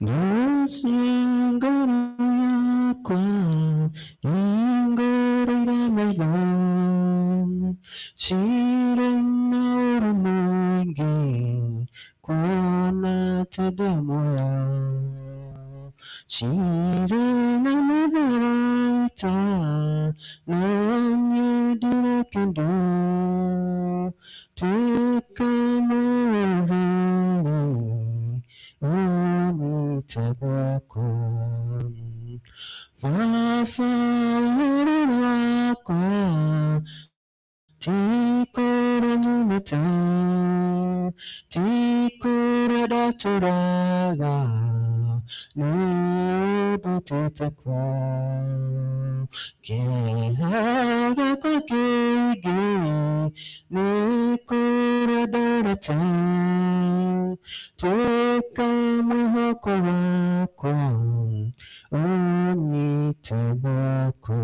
Ngoro yakwa ingorere maitho cirĩ na ũũru mũingĩ kuona atĩ ndĩ muoyo, cirĩ na matharaita na niĩ ndirĩ kĩndũ. Tuĩka mũrĩmi ũnyite guoko, Baba, igũrũ rĩakwa ti kũrĩa nyumĩte, ti kũrĩa ndatũraga, nĩ ũndutĩte kuo. Kĩeha gĩakwa kĩingĩ nĩ kũrĩa ndorete, tuĩka mwĩhoko wakwa, ũnyite guoko.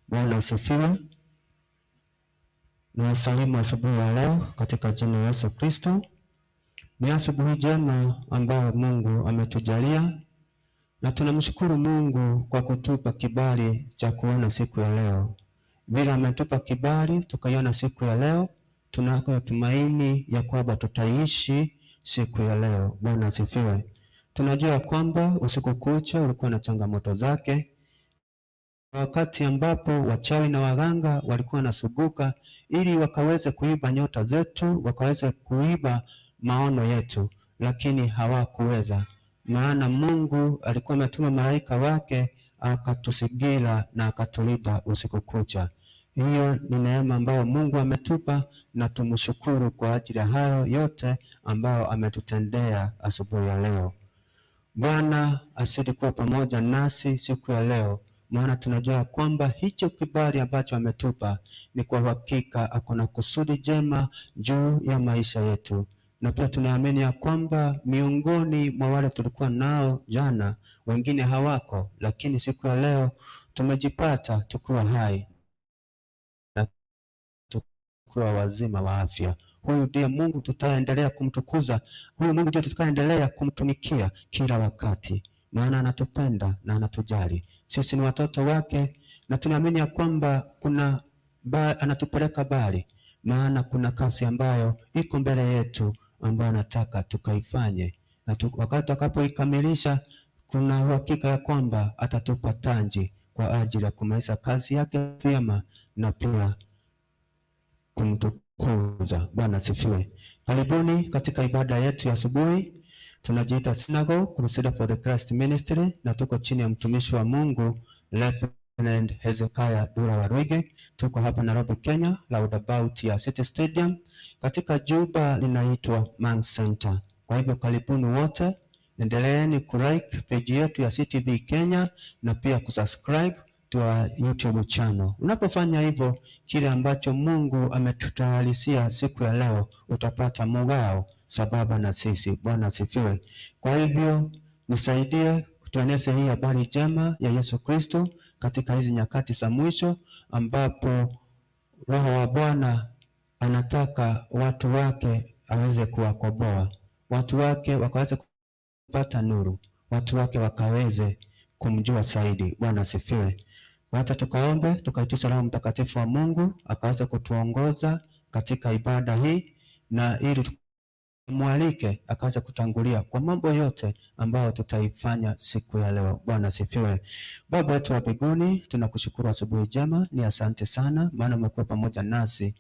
Bwana asifiwe. Nawasalimu asubuhi ya leo katika jina la Yesu Kristo. Ni asubuhi njema ambayo Mungu ametujalia na tunamshukuru Mungu kwa kutupa kibali cha kuona siku ya leo. Vile ametupa kibali tukaiona siku ya leo, tunako tumaini ya kwamba tutaishi siku ya leo. Bwana asifiwe. Tunajua kwamba usiku kucha ulikuwa na changamoto zake, wakati ambapo wachawi na waganga walikuwa wanasuguka ili wakaweze kuiba nyota zetu, wakaweze kuiba maono yetu, lakini hawakuweza, maana Mungu alikuwa ametuma malaika wake akatusigira na akatulinda usiku kucha. Hiyo ni neema ambayo Mungu ametupa na tumshukuru kwa ajili ya hayo yote ambayo ametutendea asubuhi ya leo. Bwana azidi kuwa pamoja nasi siku ya leo, maana tunajua kwamba hicho kibali ambacho ametupa ni kwa uhakika ako na kusudi jema juu ya maisha yetu, na pia tunaamini ya kwamba miongoni mwa wale tulikuwa nao jana, wengine hawako, lakini siku ya leo tumejipata tukiwa hai na tukiwa wazima wa afya. Huyu ndiye Mungu tutaendelea kumtukuza, huyu Mungu ndiye tutakaendelea kumtumikia kila wakati, maana anatupenda na anatujali. Sisi ni watoto wake na tunaamini ya kwamba kuna anatupeleka bali, maana kuna kazi ambayo iko mbele yetu ambayo anataka tukaifanye, na wakati tutakapoikamilisha, kuna uhakika ya kwamba atatupa taji kwa ajili ya kumaliza kazi yake vyema na pia kumtukuza. Bwana asifiwe. Karibuni katika ibada yetu ya asubuhi. Tunajiita Synagogue Crusader for the Christ Ministry na tuko chini ya mtumishi wa Mungu Reverend Hezekiah Dura Waruige. Tuko hapa Nairobi, Kenya, roundabout ya City Stadium katika jumba linaitwa Man Center. Kwa hivyo karibuni wote, endeleeni kulike page yetu ya CTV Kenya na pia kusubscribe to our YouTube channel. Unapofanya hivyo, kile ambacho Mungu ametutayarishia siku ya leo utapata mugao sababa na sisi. Bwana asifiwe. Kwa hivyo nisaidie tueneze hii habari njema ya Yesu Kristo katika hizi nyakati za mwisho ambapo Roho wa Bwana anataka watu wake aweze kuwakomboa, watu wake wakaweze kupata nuru, watu wake wakaweze kumjua zaidi. Bwana asifiwe. Wacha tukaombe, tukaitisha Roho Mtakatifu wa Mungu akaweze kutuongoza katika ibada hii na ili mwalike akaweze kutangulia kwa mambo yote ambayo tutaifanya siku ya leo. Bwana asifiwe. Baba wetu wa mbinguni, tunakushukuru asubuhi njema, ni asante sana, maana umekuwa pamoja nasi.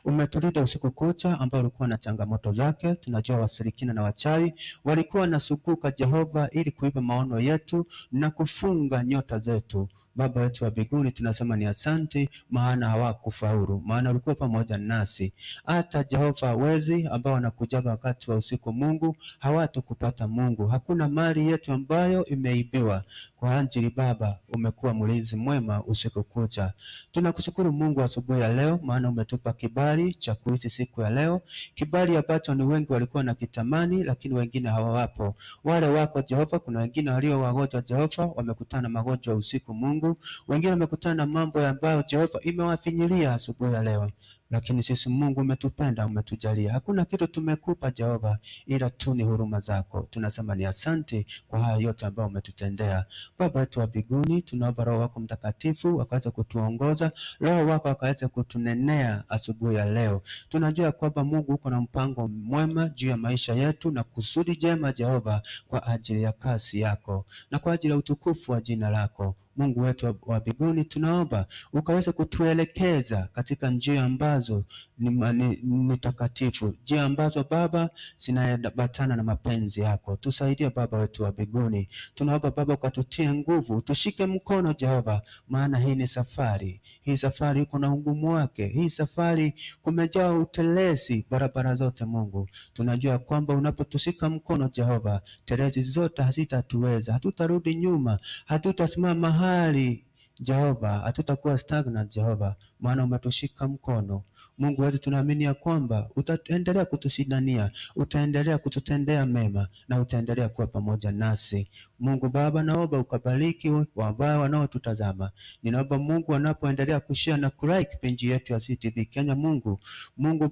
Umetulinda usiku kucha ambao ulikuwa na changamoto zake. Tunajua washirikina na wachawi walikuwa wanasukuka Jehova, ili kuiba maono yetu na kufunga nyota zetu. Baba wetu wa mbinguni, tunasema ni asante, maana hawakufaulu, maana ulikuwa pamoja nasi. Hata Jehova, wezi ambao wanakujaga wakati wa usiku, Mungu, hawatukupata Mungu. Hakuna mali yetu ambayo imeibiwa. Kwa ajili Baba, umekuwa mlinzi mwema usiku kucha. Tunakushukuru Mungu asubuhi ya leo, maana umetupa kibali cha kuishi siku ya leo, kibali ambacho ni wengi walikuwa na kitamani, lakini wengine hawawapo. Wale wako Jehova, kuna wengine walio wagonjwa Jehova, wamekutana na magonjwa usiku Mungu, wengine wamekutana na mambo ambayo Jehova imewafinyilia asubuhi ya leo. Lakini sisi Mungu umetupenda, umetujalia. Hakuna kitu tumekupa Jehova, ila tu ni huruma zako. Tunasema ni asante kwa haya yote ambayo umetutendea. Baba yetu wa mbinguni, tunaomba Roho wako Mtakatifu akaweze kutuongoza, Roho wako akaweze kutunenea asubuhi ya leo. Tunajua kwamba Mungu uko na mpango mwema juu ya maisha yetu na kusudi jema Jehova, kwa ajili ya kasi yako na kwa ajili ya utukufu wa jina lako. Mungu wetu wa mbinguni, tunaomba ukaweze kutuelekeza katika njia ambazo ni takatifu, njia ambazo Baba zinaambatana na mapenzi yako. Tusaidie Baba wetu wa mbinguni, tunaomba Baba ukatutie nguvu, tushike mkono Jehova, maana hii ni safari. Hii safari iko na ugumu wake, hii safari kumejaa utelezi barabara zote. Mungu, tunajua kwamba unapotushika mkono Jehova, telezi zote hazitatuweza, hatutarudi nyuma, hatutasimama mahali Jehova, hatutakuwa stagnant Jehova, maana umetushika mkono. Mungu wetu, tunaamini ya kwamba utaendelea kutushindania, utaendelea kututendea mema na utaendelea kuwa pamoja nasi. Mungu Baba, naomba ukabariki ambao wanaotutazama. Ninaomba Mungu wanapoendelea kushare na kulike page yetu ya CTV Kenya, Mungu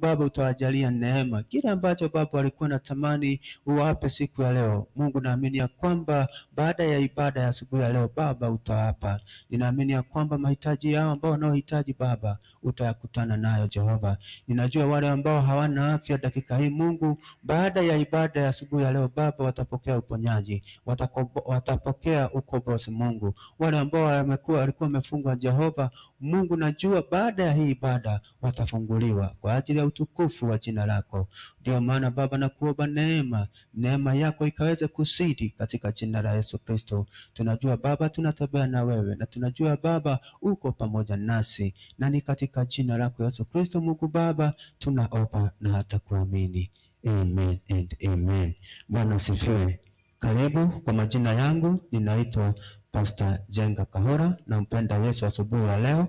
Baba utawajalia neema, kile ambacho Baba walikuwa na tamani uwape siku ya leo. Mungu, naamini ya kwamba baada ya ibada ya asubuhi ya leo Baba utawapa. Ninaamini ya kwamba mahitaji yao ambao wanaohitaji Baba utayakutana nayo Jehova. Ninajua wale ambao hawana afya dakika hii Mungu, baada ya ibada ya asubuhi ya leo Baba watapokea uponyaji, watapokea ukombozi Mungu. Wale ambao walikuwa wamefungwa Jehova Mungu, najua baada ya hii ibada watafunguliwa kwa ajili ya utukufu wa jina lako. Ndio maana Baba nakuomba neema, neema yako ikaweze kusidi katika jina la Yesu Kristo. Tunajua Baba tunatembea na wewe na tunajua Baba uko pamoja nasi, na ni katika jina lako Yesu Kristo Mungu Baba tunaomba na hata kuamini. Amen and amen. Bwana asifiwe. Karibu. Kwa majina yangu ninaitwa Pastor Jenga Kahora. Nampenda Yesu asubuhi ya leo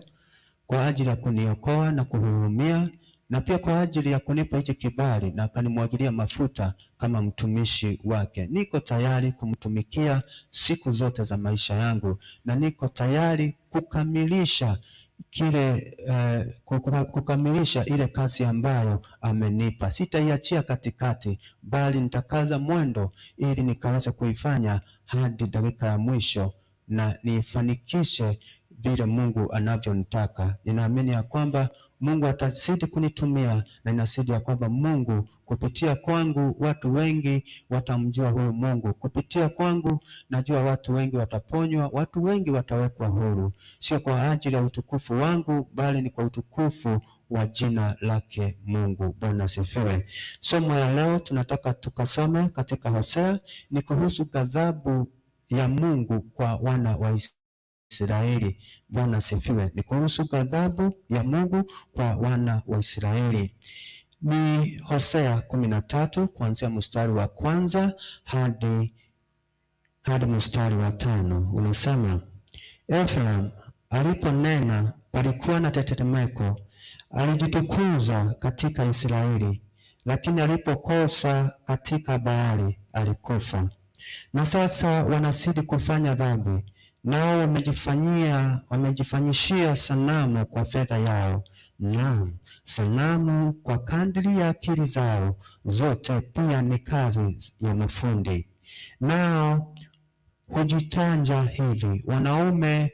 kwa ajili ya kuniokoa na kuhurumia na pia kwa ajili ya kunipa hichi kibali na akanimwagilia mafuta kama mtumishi wake. Niko tayari kumtumikia siku zote za maisha yangu na niko tayari kukamilisha kile kukamilisha ile kazi ambayo amenipa. Sitaiachia katikati, bali nitakaza mwendo ili nikaweze kuifanya hadi dakika ya mwisho na nifanikishe vile Mungu anavyonitaka. Ninaamini ya kwamba Mungu atazidi kunitumia na inazidi ya kwamba Mungu kupitia kwangu watu wengi watamjua huyu Mungu. Kupitia kwangu najua watu wengi wataponywa, watu wengi watawekwa huru, sio kwa ajili ya utukufu wangu, bali ni kwa utukufu wa jina lake Mungu. Bwana asifiwe. Somo ya leo tunataka tukasome katika Hosea, ni kuhusu ghadhabu ya Mungu kwa wana wa Israeli. Bwana asifiwe. Ni kuhusu ghadhabu ya Mungu kwa wana wa Israeli. Ni Hosea 13 kuanzia mstari wa kwanza hadi mstari wa 5. Unasema, Efraim aliponena palikuwa na tetemeko, alijitukuza katika Israeli, lakini alipokosa katika Baali alikufa. Na sasa wanazidi kufanya dhambi, nao wamejifanyishia sanamu kwa fedha yao, naam, sanamu kwa kadiri ya akili zao zote, pia ni kazi ya mafundi. Nao hujitanja hivi, wanaume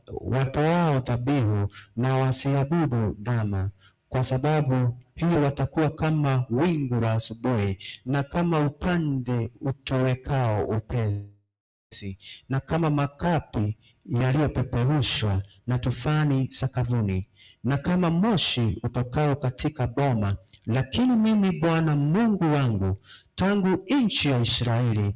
watoao dhabihu na wasiabudu dama, kwa sababu hiyo watakuwa kama wingu la asubuhi, na kama upande utowekao upesi, na kama makapi yaliyopeperushwa na tufani sakafuni, na kama moshi utokao katika boma. Lakini mimi Bwana Mungu wangu tangu nchi ya Israeli,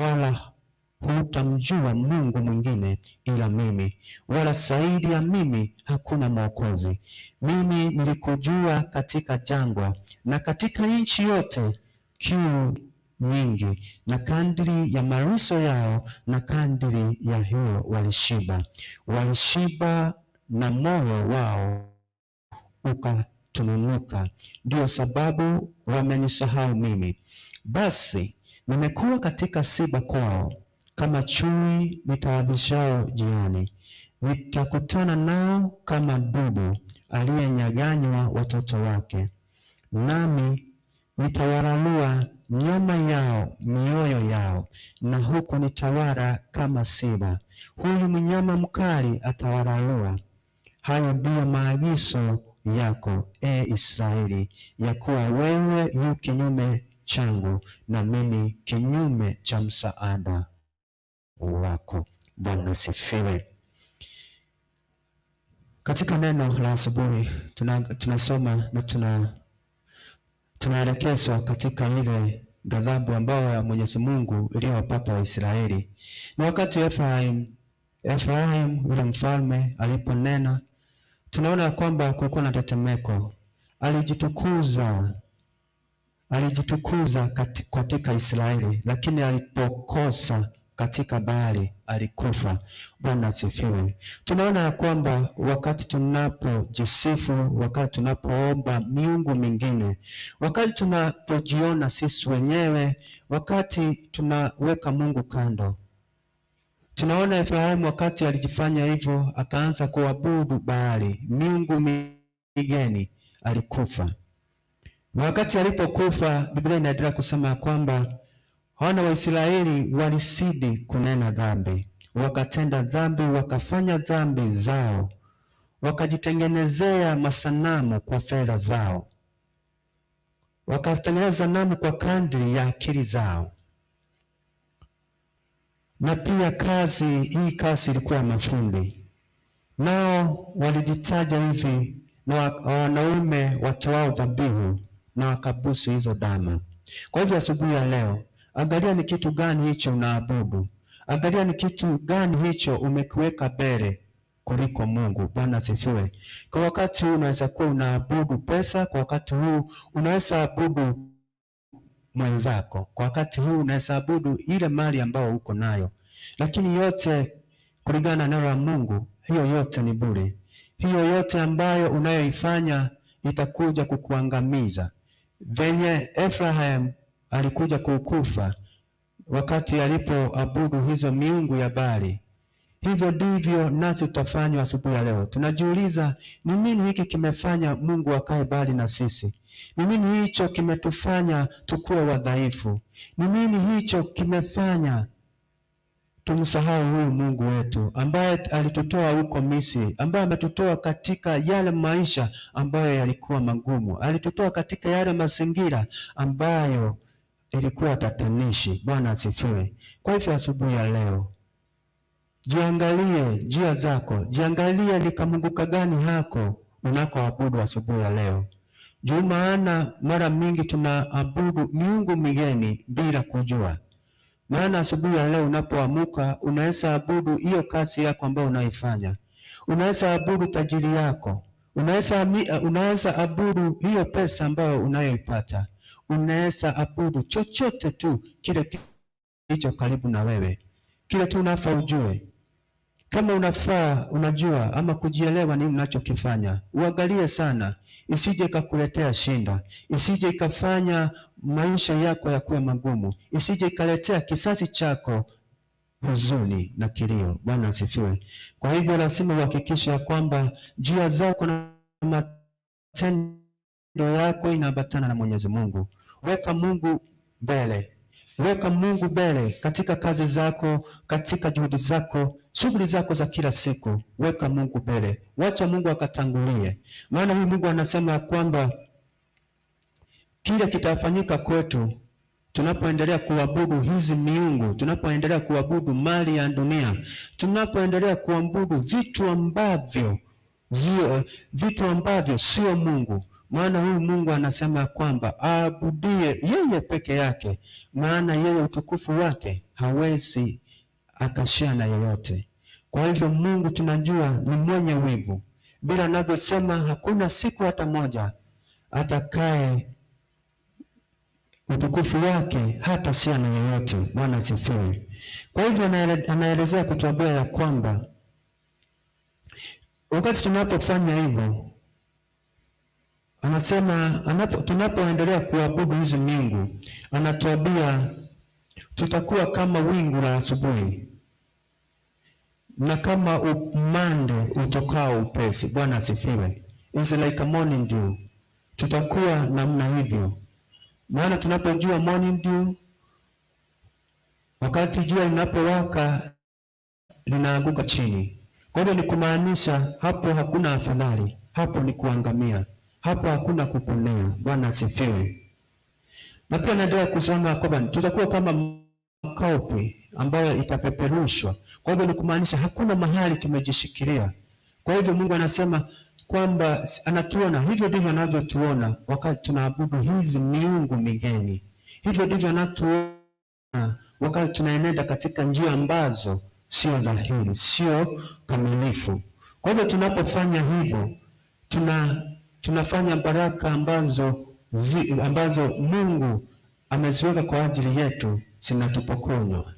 wala hutamjua Mungu mwingine ila mimi, wala zaidi ya mimi hakuna mwokozi. Mimi nilikujua katika jangwa, na katika nchi yote kiu nyingi, na kadiri ya malisho yao na kadiri ya hiyo walishiba, walishiba na moyo wao ukatununuka. Ndiyo sababu wamenisahau mimi. Basi nimekuwa katika siba kwao kama chui nitaabishao jiani. Nitakutana nao kama dubu aliyenyang'anywa watoto wake, nami nitawararua nyama yao mioyo yao, na huku nitawala kama simba. Huyu mnyama mkali atawararua. Hayo ndiyo maagizo yako, e Israeli, ya kuwa wewe yu kinyume changu na mimi kinyume cha msaada wako. Bwana sifiwe. Katika neno la asubuhi tunasoma na tunaelekezwa katika ile ghadhabu ambayo ya Mwenyezi Mungu iliyowapata Waisraeli. Na wakati Efraim yule mfalme aliponena, tunaona kwamba kulikuwa na tetemeko. Alijitukuza katika Israeli, lakini alipokosa katika bahari alikufa. Bwana asifiwe. Tunaona ya kwamba wakati tunapojisifu, wakati tunapoomba miungu mingine, wakati tunapojiona sisi wenyewe, wakati tunaweka Mungu kando, tunaona Efraimu wakati alijifanya hivyo, akaanza kuabudu Baali, miungu migeni, alikufa. Na wakati alipokufa, Biblia inaendelea kusema ya kwamba wana wa Israeli walisidi kunena dhambi, wakatenda dhambi, wakafanya dhambi zao, wakajitengenezea masanamu kwa fedha zao, wakatengeneza sanamu kwa kadri ya akili zao. Na pia kazi hii, kazi ilikuwa ya mafundi, nao walijitaja hivi na wanaume watoao dhabihu na wakabusu hizo dama. Kwa hivyo asubuhi ya leo, angalia ni kitu gani hicho unaabudu. Angalia ni kitu gani hicho umekiweka mbele kuliko Mungu. Bwana asifiwe. Kwa wakati huu unaweza kuwa unaabudu pesa, kwa wakati huu unaweza abudu mwenzako, kwa wakati huu unaweza abudu ile mali ambayo uko nayo, lakini yote kulingana na neno la Mungu, hiyo yote ni bure. Hiyo yote ambayo unayoifanya itakuja kukuangamiza. Venye Efraim alikuja kukufa wakati alipoabudu hizo miungu ya Baali, hivyo ndivyo nasi tutafanywa asubuhi ya leo. Tunajiuliza, ni nini hiki kimefanya Mungu akae mbali na sisi? Ni nini hicho kimetufanya tukuwe wadhaifu? Ni nini hicho kimefanya tumsahau huyu Mungu wetu ambaye alitutoa huko Misri, ambaye ametutoa katika yale maisha ambayo yalikuwa magumu, alitutoa katika yale mazingira ambayo ilikuwa tatanishi. Bwana asifiwe. Kwa hivyo asubuhi ya leo, jiangalie njia zako, jiangalie ni kamunguka gani hako unakoabudu asubuhi ya leo. Juu maana mara mingi tunaabudu miungu migeni bila kujua. Maana asubuhi ya leo unapoamuka, unaweza abudu hiyo kazi yako ambayo unaifanya, unaweza abudu tajiri yako, unaweza abudu hiyo pesa ambayo unayoipata, unaweza abudu chochote tu kile kilicho karibu na wewe, kile tu unafaa ujue kama unafaa unajua ama kujielewa nini unachokifanya, uangalie sana, isije ikakuletea shinda, isije ikafanya maisha yako yakuwe magumu, isije ikaletea kisasi chako huzuni na kilio. Bwana asifiwe. Kwa hivyo lazima uhakikishe ya kwamba njia zako na matendo yako inaambatana na Mwenyezi Mungu. Weka Mungu mbele. Weka Mungu mbele katika kazi zako, katika juhudi zako, shughuli zako za kila siku. Weka Mungu mbele, wacha Mungu akatangulie. Maana huyu Mungu anasema ya kwamba kile kitafanyika kwetu tunapoendelea kuabudu hizi miungu, tunapoendelea kuabudu mali ya dunia, tunapoendelea kuabudu vitu ambavyo sio Mungu. Maana huyu Mungu anasema kwamba aabudie yeye peke yake, maana yeye utukufu wake hawezi akashia na yeyote. Kwa hivyo Mungu tunajua ni mwenye wivu, bila anavyosema hakuna siku hata moja atakaye utukufu wake hata shia na yeyote. Bwana asifiwe. Kwa hivyo anaelezea kutuambia ya kwamba wakati tunapofanya hivyo, anasema tunapoendelea kuabudu hizi miungu, anatuambia tutakuwa kama wingu la asubuhi. Na kama umande utokao upesi. Bwana asifiwe. It's like a morning dew. Tutakuwa namna hivyo, maana tunapojua morning dew, wakati jua linapowaka linaanguka chini. Kwa hivyo ni kumaanisha hapo hakuna afadhali, hapo ni kuangamia, hapo hakuna kuponea. Bwana asifiwe. Na pia naendelea kusema kwamba tutakuwa kama makapi ambayo itapeperushwa. Kwa hivyo ni kumaanisha hakuna mahali tumejishikilia. Kwa hivyo Mungu anasema kwamba anatuona, hivyo ndivyo anavyotuona wakati tunaabudu hizi miungu migeni. Hivyo ndivyo anatuona wakati tunaenenda katika njia ambazo sio dhahiri, sio kamilifu. Kwa hivyo tunapofanya hivyo, tunafanya baraka ambazo Mungu ameziweka kwa ajili yetu zinatupokonywa,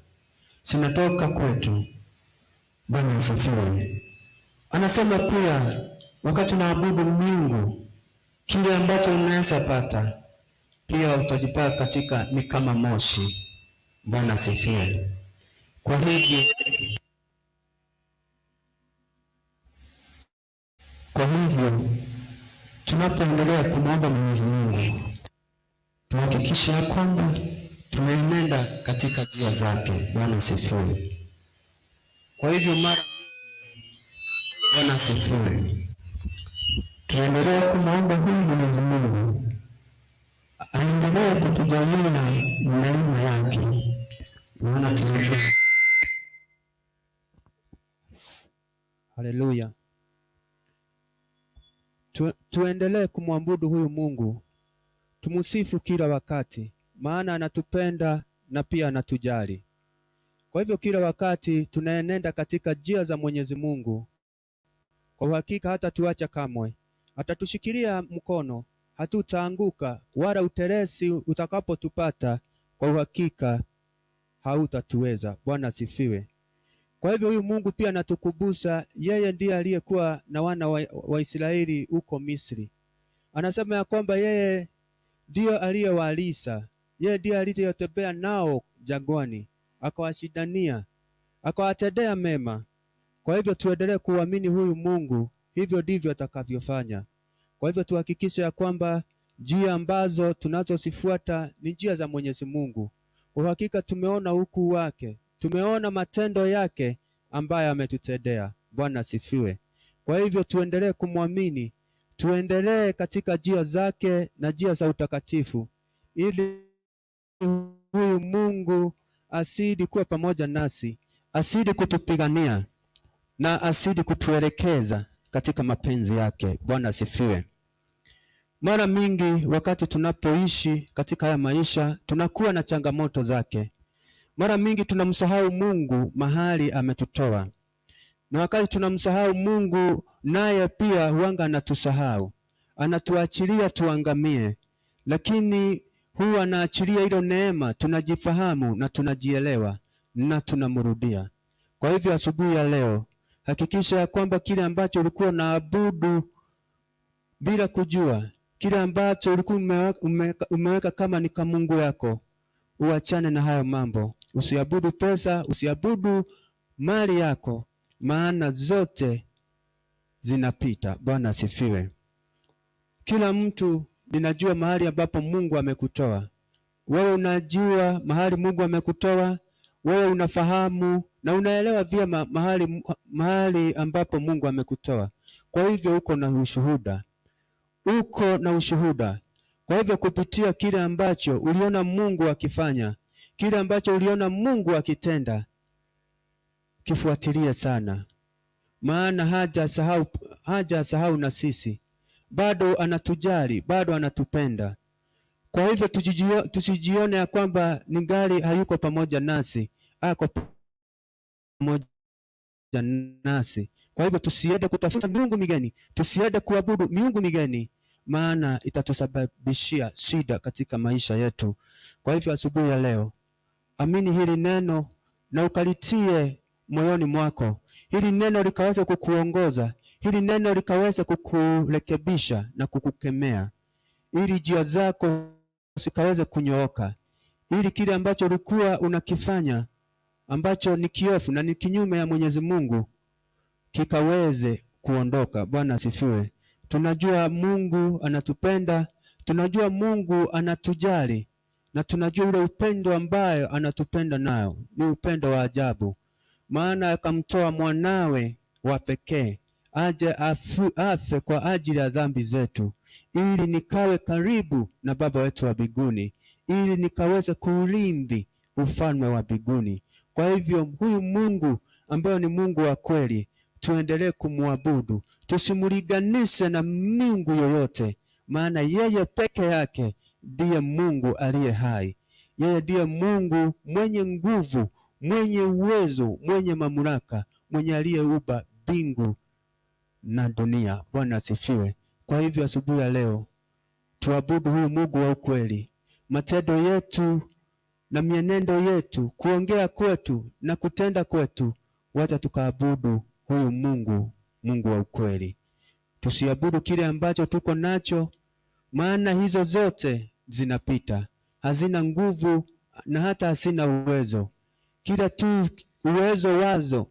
zinatoka kwetu. Bwana asifiwe. Anasema pia wakati unaabudu miungu, kile ambacho unaweza pata pia utajipata katika ni kama moshi. Bwana asifiwe. Kwa hivyo tunapoendelea kumwomba Mwenyezi Mungu tuhakikishe ya kwamba tunaenenda katika njia zake. Bwana asifiwe. Kwa hivyo mara, Bwana asifiwe. Tuendelee kumwomba huyu Mwenyezi Mungu aendelee kutujalia neema yake, maana tunajua. Haleluya. Tuendelee kumwabudu huyu Mungu, tumusifu kila wakati, maana anatupenda na pia anatujali. Kwa hivyo kila wakati tunaenenda katika njia za Mwenyezi Mungu, kwa uhakika hatatuacha kamwe, atatushikilia mkono, hatutaanguka, wala utelezi utakapotupata kwa uhakika hautatuweza. Bwana asifiwe. Kwa hivyo huyu Mungu pia anatukumbusha yeye ndiye aliyekuwa na wana wa Israeli huko Misri. Anasema ya kwamba yeye ndiyo aliyewalisha, yeye ndiye aliyetembea nao jangwani, akawashindania, akawatendea mema. Kwa hivyo tuendelee kuamini huyu Mungu, hivyo ndivyo atakavyofanya. Kwa hivyo tuhakikishe ya kwamba njia ambazo tunazozifuata ni njia za Mwenyezi Mungu. Kwa hakika tumeona ukuu wake, tumeona matendo yake ambayo ametutendea. Bwana asifiwe. Kwa hivyo tuendelee kumwamini, tuendelee katika njia zake na njia za utakatifu, ili huyu Mungu azidi kuwa pamoja nasi, azidi kutupigania na azidi kutuelekeza katika mapenzi yake. Bwana asifiwe. Mara mingi wakati tunapoishi katika haya maisha tunakuwa na changamoto zake. Mara mingi tunamsahau Mungu mahali ametutoa, na wakati tunamsahau Mungu, naye pia huanga anatusahau, anatuachilia tuangamie, lakini huwa anaachilia ile neema, tunajifahamu na tunajielewa na tunamrudia. Kwa hivyo asubuhi ya leo hakikisha ya kwamba kile ambacho ulikuwa unaabudu bila kujua, kile ambacho ulikuwa umeweka kama ni kamungu yako, uachane na hayo mambo. Usiabudu pesa, usiabudu mali yako, maana zote zinapita. Bwana asifiwe. Kila mtu ninajua mahali ambapo Mungu amekutoa. Wewe unajua mahali Mungu amekutoa, wewe unafahamu na unaelewa vyema mahali ambapo Mungu amekutoa. Kwa hivyo uko na ushuhuda, uko na ushuhuda. Kwa hivyo kupitia kile ambacho uliona Mungu akifanya, kile ambacho uliona Mungu akitenda, kifuatilie sana, maana haja sahau na sisi bado anatujali, bado anatupenda. Kwa hivyo tusijione ya kwamba ni gari hayuko pamoja nasi, ako pamoja nasi. Kwa hivyo tusiende kutafuta miungu migeni, tusiende kuabudu miungu migeni, maana itatusababishia shida katika maisha yetu. Kwa hivyo asubuhi ya leo, amini hili neno na ukalitie moyoni mwako, hili neno likaweze kukuongoza, hili neno likaweze kukurekebisha na kukukemea, ili njia zako zikaweze kunyooka, ili kile ambacho ulikuwa unakifanya ambacho ni kiofu na ni kinyume ya Mwenyezi Mungu kikaweze kuondoka. Bwana asifiwe. Tunajua Mungu anatupenda, tunajua Mungu anatujali na tunajua ule upendo ambayo anatupenda nayo ni upendo wa ajabu, maana akamtoa mwanawe wa pekee aje afe kwa ajili ya dhambi zetu, ili nikawe karibu na Baba wetu wa mbinguni, ili nikaweze kuulindi ufalme wa mbinguni. Kwa hivyo huyu Mungu ambayo ni Mungu wa kweli, tuendelee kumwabudu, tusimulinganishe na miungu yoyote, maana yeye peke yake ndiye Mungu aliye hai. Yeye ndiye Mungu mwenye nguvu, mwenye uwezo, mwenye mamlaka, mwenye aliyeumba mbingu na dunia. Bwana asifiwe. Kwa hivyo asubuhi ya leo tuabudu huyu Mungu wa ukweli. Matendo yetu na mienendo yetu, kuongea kwetu na kutenda kwetu, wacha tukaabudu huyu Mungu, Mungu wa ukweli. Tusiabudu kile ambacho tuko nacho, maana hizo zote zinapita, hazina nguvu na hata hazina uwezo. Kila tu uwezo wazo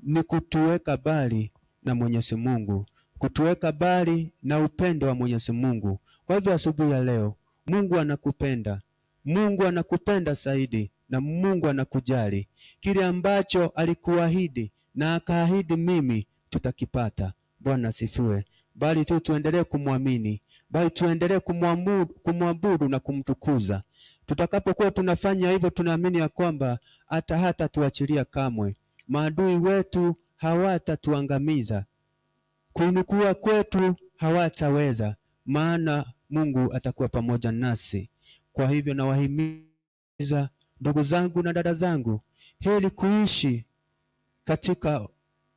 ni kutuweka mbali na Mwenyezi Mungu, kutuweka mbali na upendo wa Mwenyezi Mungu. Kwa hivyo asubuhi ya leo, Mungu anakupenda, Mungu anakupenda zaidi na Mungu anakujali. Kile ambacho alikuahidi na akaahidi mimi, tutakipata. Bwana asifiwe. Bali tu tuendelee kumwamini, bali tuendelee kumwabudu na kumtukuza. Tutakapokuwa tunafanya hivyo, tunaamini ya kwamba hata tuachilia kamwe. Maadui wetu hawatatuangamiza, kuinukua kwetu hawataweza, maana Mungu atakuwa pamoja nasi. Kwa hivyo nawahimiza ndugu zangu na dada zangu, heri kuishi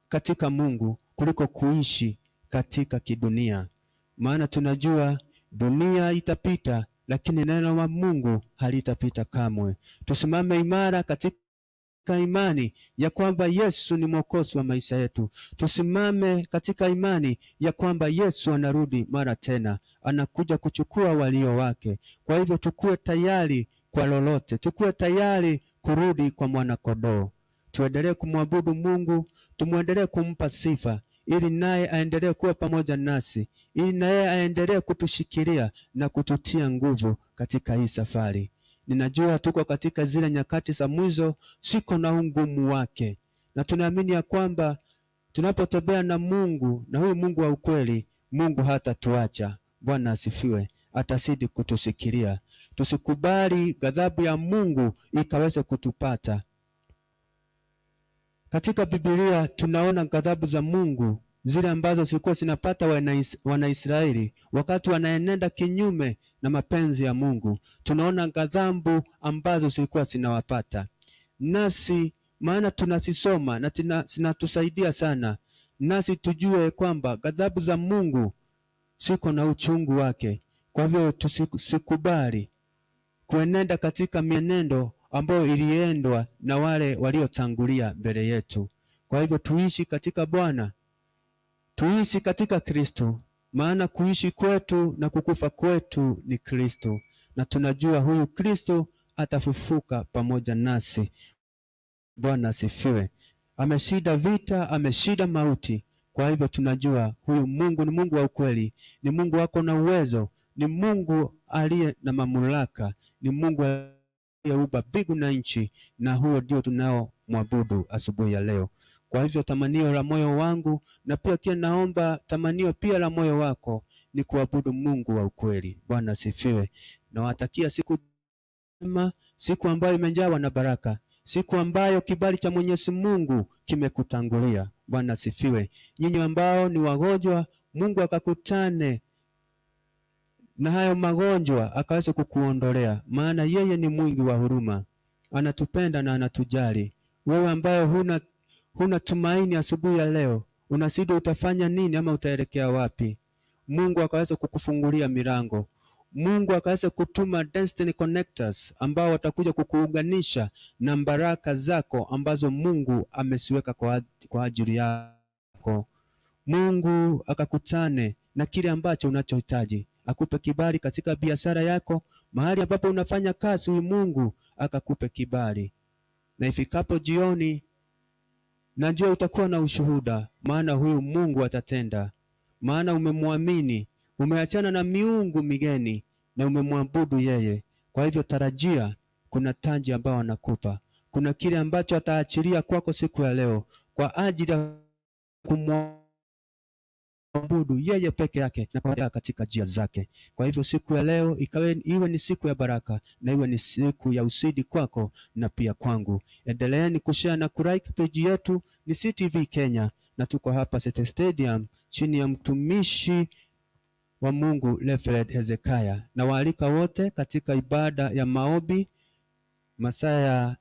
katika Mungu kuliko kuishi katika kidunia, maana tunajua dunia itapita, lakini neno la Mungu halitapita kamwe. Tusimame imara katika imani ya kwamba Yesu ni Mwokozi wa maisha yetu. Tusimame katika imani ya kwamba Yesu anarudi mara tena, anakuja kuchukua walio wake. Kwa hivyo tukue tayari kwa lolote, tukue tayari kurudi kwa mwana-kondoo. Tuendelee kumwabudu Mungu, tumuendelee kumpa sifa, ili naye aendelee kuwa pamoja nasi, ili naye aendelee kutushikilia na kututia nguvu katika hii safari. Ninajua tuko katika zile nyakati za mwisho, siko na ungumu wake, na tunaamini ya kwamba tunapotembea na Mungu na huyu Mungu wa ukweli, Mungu hatatuacha. Bwana asifiwe, atazidi kutushikilia. Tusikubali ghadhabu ya Mungu ikaweze kutupata. Katika Biblia tunaona ghadhabu za Mungu zile ambazo zilikuwa zinapata Wanaisraeli wakati wanaenenda kinyume na mapenzi ya Mungu. Tunaona ghadhabu ambazo zilikuwa zinawapata. Nasi maana tunazisoma na zinatusaidia sana, nasi tujue kwamba ghadhabu za Mungu ziko na uchungu wake. Kwa hivyo tusikubali kuenenda katika mienendo ambayo iliendwa na wale waliotangulia mbele yetu. Kwa hivyo tuishi katika Bwana, tuishi katika Kristo, maana kuishi kwetu na kukufa kwetu ni Kristo, na tunajua huyu Kristo atafufuka pamoja nasi. Bwana asifiwe. Ameshinda vita, ameshinda mauti. Kwa hivyo tunajua huyu Mungu ni Mungu wa ukweli, ni Mungu wako na uwezo, ni Mungu aliye na mamlaka, ni Mungu aliyeumba mbingu na nchi, na huo ndio tunaomwabudu asubuhi ya leo. Kwa hivyo tamanio la moyo wangu na pia kia naomba tamanio pia la moyo wako ni kuabudu Mungu wa ukweli. Bwana asifiwe. Nawatakia siku njema, siku ambayo imejawa na baraka, siku ambayo kibali cha Mwenyezi Mungu kimekutangulia. Bwana asifiwe. Nyinyi ambao ni wagonjwa, Mungu akakutane na hayo magonjwa akaweze kukuondolea, maana yeye ni mwingi wa huruma, anatupenda na anatujali. Wewe ambaye huna tumaini asubuhi ya leo, unasida utafanya nini ama utaelekea wapi? Mungu akaweza kukufungulia milango. Mungu akaweza kutuma destiny connectors ambao watakuja kukuunganisha na baraka zako ambazo Mungu amesiweka kwa ajili yako. Mungu akakutane na kile ambacho unachohitaji, akupe kibali katika biashara yako, mahali ambapo unafanya kazi, huyu Mungu akakupe kibali. Na ifikapo jioni, najua utakuwa na ushuhuda, maana huyu Mungu atatenda. Maana umemwamini, umeachana na miungu migeni na umemwabudu yeye. Kwa hivyo tarajia, kuna taji ambayo anakupa, kuna kile ambacho ataachilia kwako siku ya leo kwa ajili ya kumwabudu yeye peke yake na kwa katika njia zake. Kwa hivyo siku ya leo ikawe, iwe ni siku ya baraka na iwe ni siku ya ushindi kwako na pia kwangu. Endeleeni kushare na kulike page yetu ni CTV Kenya, na tuko hapa City Stadium chini ya mtumishi wa Mungu Reverend Hezekiah, na waalika wote katika ibada ya maombi masaa ya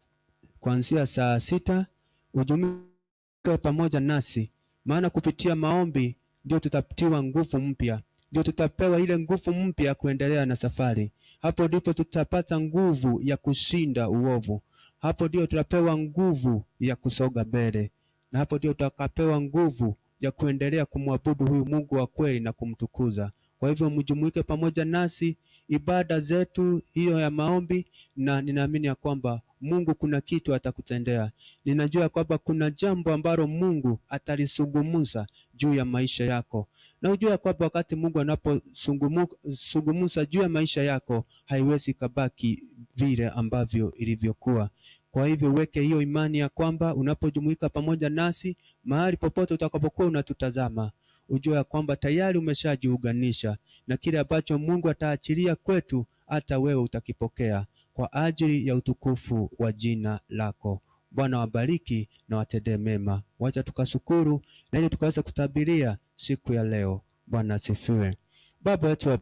kuanzia saa 6 ujumuike pamoja nasi, maana kupitia maombi ndio tutatiwa nguvu mpya, ndio tutapewa ile nguvu mpya ya kuendelea na safari. Hapo ndipo tutapata nguvu ya kushinda uovu, hapo ndio tutapewa nguvu ya kusonga mbele, na hapo ndio tutakapewa nguvu ya kuendelea kumwabudu huyu Mungu wa kweli na kumtukuza. Kwa hivyo mjumuike pamoja nasi ibada zetu hiyo ya maombi, na ninaamini ya kwamba Mungu kuna kitu atakutendea. Ninajua kwamba kuna jambo ambalo Mungu atalisungumuza juu ya maisha yako, na ujue kwamba wakati Mungu anaposungumuza juu ya maisha yako haiwezi kabaki vile ambavyo ilivyokuwa. Kwa hivyo weke hiyo imani ya kwamba unapojumuika pamoja nasi mahali popote utakapokuwa unatutazama, ujue ya kwamba tayari umeshajiunganisha na kile ambacho Mungu ataachilia kwetu, hata wewe utakipokea kwa ajili ya utukufu wa jina lako. Bwana wabariki na watendee mema. Wacha tukashukuru na ili tukaweza kutabiria siku ya leo. Bwana asifiwe. Baba yetu wa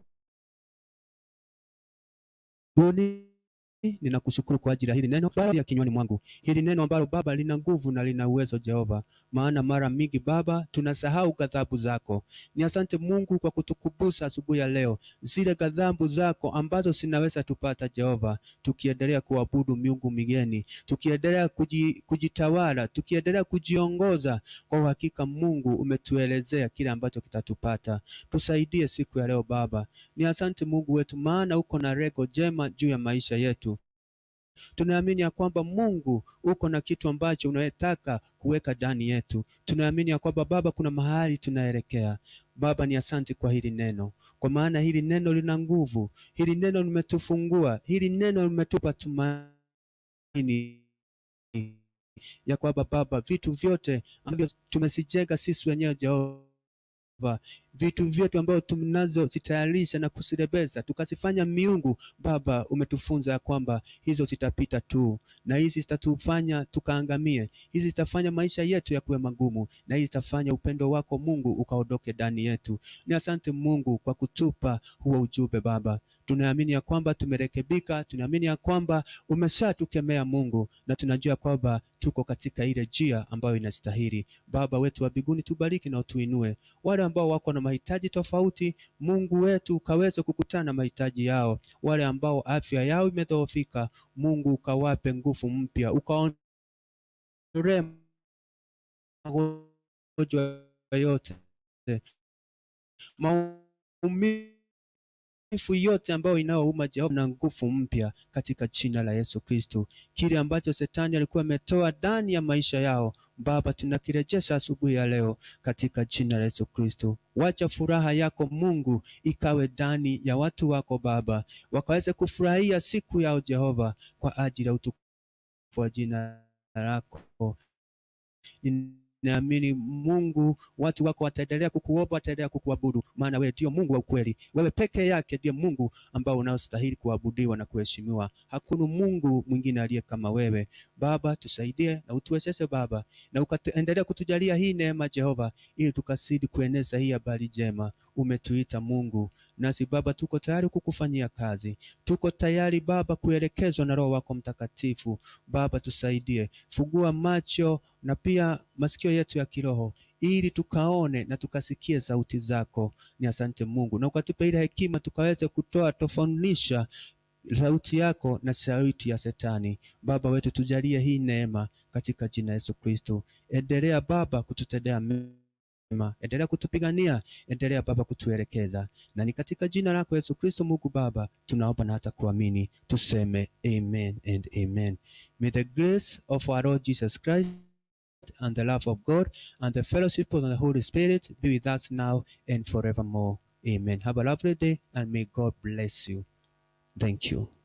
mbinguni, ninakushukuru kwa ajili ya hili neno Baba ya kinywani mwangu, hili neno ambalo Baba lina nguvu na lina uwezo Jehova, maana mara mingi Baba tunasahau ghadhabu zako. Ni asante Mungu kwa kutukumbusha asubuhi ya leo zile ghadhabu zako ambazo zinaweza tupata Jehova, tukiendelea kuabudu miungu migeni, tukiendelea kujitawala, tukiendelea kujiongoza. Kwa uhakika Mungu umetuelezea kile ambacho kitatupata. Tusaidie siku ya leo Baba. Ni asante Mungu wetu, maana uko na lengo jema juu ya maisha yetu. Tunaamini ya kwamba Mungu uko na kitu ambacho unayetaka kuweka ndani yetu. Tunaamini ya kwamba Baba, kuna mahali tunaelekea. Baba, ni asante kwa hili neno, kwa maana hili neno lina nguvu, hili neno limetufungua, hili neno limetupa tumaini ya kwamba Baba, vitu vyote ambavyo tumesijenga sisi wenyewe Jehova, vitu vyetu ambavyo tunazozitayarisha na kusirebeza tukazifanya miungu, Baba, umetufunza ya kwamba hizo zitapita tu, na hizi zitatufanya tukaangamie, hizi zitafanya maisha yetu yakuwe magumu, na hizi zitafanya upendo wako Mungu ukaondoke ndani yetu. Ni asante Mungu kwa kutupa huo ujumbe Baba. Tunaamini ya kwamba tumerekebika, tunaamini ya kwamba umeshatukemea Mungu, na tunajua kwamba tuko katika ile njia ambayo inastahili. Baba wetu wa mbinguni, tubariki na utuinue. Wale ambao wako na mahitaji tofauti, Mungu wetu ukaweze kukutana na mahitaji yao. Wale ambao afya yao imedhoofika, Mungu ukawape nguvu mpya, ukaondolee magonjwa yote, maumivu yote ambayo inayouma Jehova, na nguvu mpya katika jina la Yesu Kristo. Kile ambacho shetani alikuwa ametoa ndani ya maisha yao, Baba, tunakirejesha asubuhi ya leo katika jina la Yesu Kristo. Wacha furaha yako Mungu ikawe ndani ya watu wako Baba, wakaweze kufurahia siku yao Jehova, kwa ajili ya utukufu wa jina lako. Naamini Mungu, watu wako wataendelea kukuomba, wataendelea kukuabudu, maana wewe ndio Mungu wa ukweli. Wewe peke yake ndiye Mungu ambao unaostahili kuabudiwa na kuheshimiwa. Hakuna Mungu mwingine aliye kama wewe. Baba, tusaidie na utuwezeshe Baba, na ukaendelea kutujalia hii neema Jehova, ili tukazidi kueneza hii habari njema. Umetuita Mungu, nasi Baba tuko tayari kukufanyia kazi. Tuko tayari Baba kuelekezwa na Roho wako Mtakatifu. Baba, tusaidie, fungua macho na pia masikio yetu ya kiroho ili tukaone na tukasikie sauti zako. Ni asante Mungu, na ukatupe ile hekima tukaweze kutoa tofautisha sauti yako na sauti ya Shetani. Baba wetu, tujalie hii neema katika jina Yesu Kristo. Endelea Baba kututendea Endelea kutupigania, endelea Baba kutuelekeza, na ni katika jina lako Yesu Kristo, Mungu Baba, tunaomba na hata kuamini, tuseme amen and amen. May the grace of our Lord Jesus Christ and the love of God and the fellowship of the Holy Spirit be with us now and forevermore. Amen. Have a lovely day and may God bless you. Thank you.